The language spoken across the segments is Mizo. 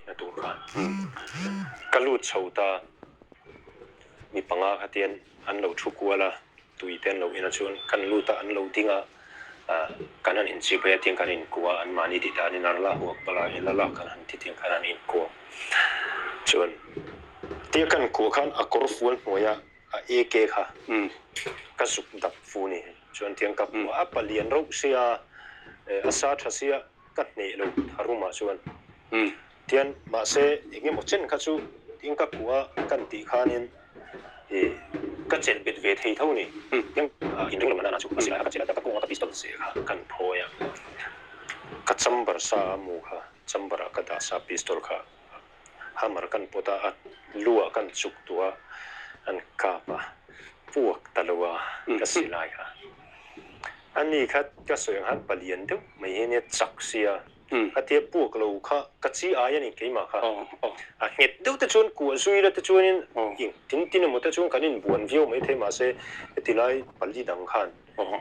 Na tur khan ka lut chho ta, mi panga kha tian an lo thu kual a, tui te an lo en a chuan kan lut a an lo ding a, kan han inchip a tiang kan inkua an mahni tih danin a la huak palh a, ela lak kan han ti tiang khan an inkua chuan tia kan kua khan a kawr fual hnuaia a AK kha ka zuk dap fu ni chuan tiang ka hmu a, a palian reuh sia a sa tha sia. Ka hneh lo a room ah chuan tian mahse eng emaw chen kha chu tin ka kuah a kan tih khanin ih ka chelh bet ve thei tho ni tiang inring lo nana chu a silai a ka chelh a ka kawnga ka pistol zeh kha kan phawi a ka chamber sa a mu kha chamber ah ka dah sa pistol kha hammer kan pawt a a lu ah kan chuk tuah a an kap a puak ta lo a ka silai kha. A ni kha ka sawi ang khan palian deuh mai hi ania chak sia a tia puak lo kha ka chi ai a ni keimah kha a nghet deuh te chuan kuah zui la te chuanin eng tin tin emaw te chuan kan inbuan viau mai thei mahse heti lai pali dang khan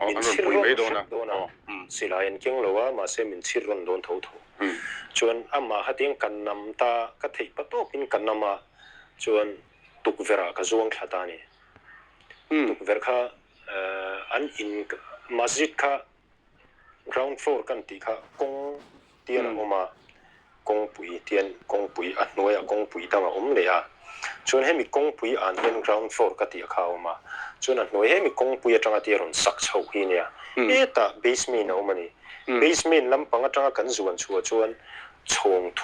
min chhir rawn hrep dawn a silai an keng lo a mahse min chhir rawn dawn tho tho chuan amah kha tiang ka nam ta ka theih pa tawkin ka nam a chuan tukverh ah ka zuang thla ta a ni tukverh kha An in masjid kha ground floor kan tih kha kawng tian a awm a, kawngpui tian kawngpui a hnuaiah kawngpui dang a awm leh a, chuan hemi kawngpui an hian ground floor ka tih kha a awm a, chuan a hnuai hemi kawngpui atanga tia rawn sak chhoh hi nia, hetah basement a awm a ni, basement lampang atanga kan zuan chhuah chuan chhawng thu.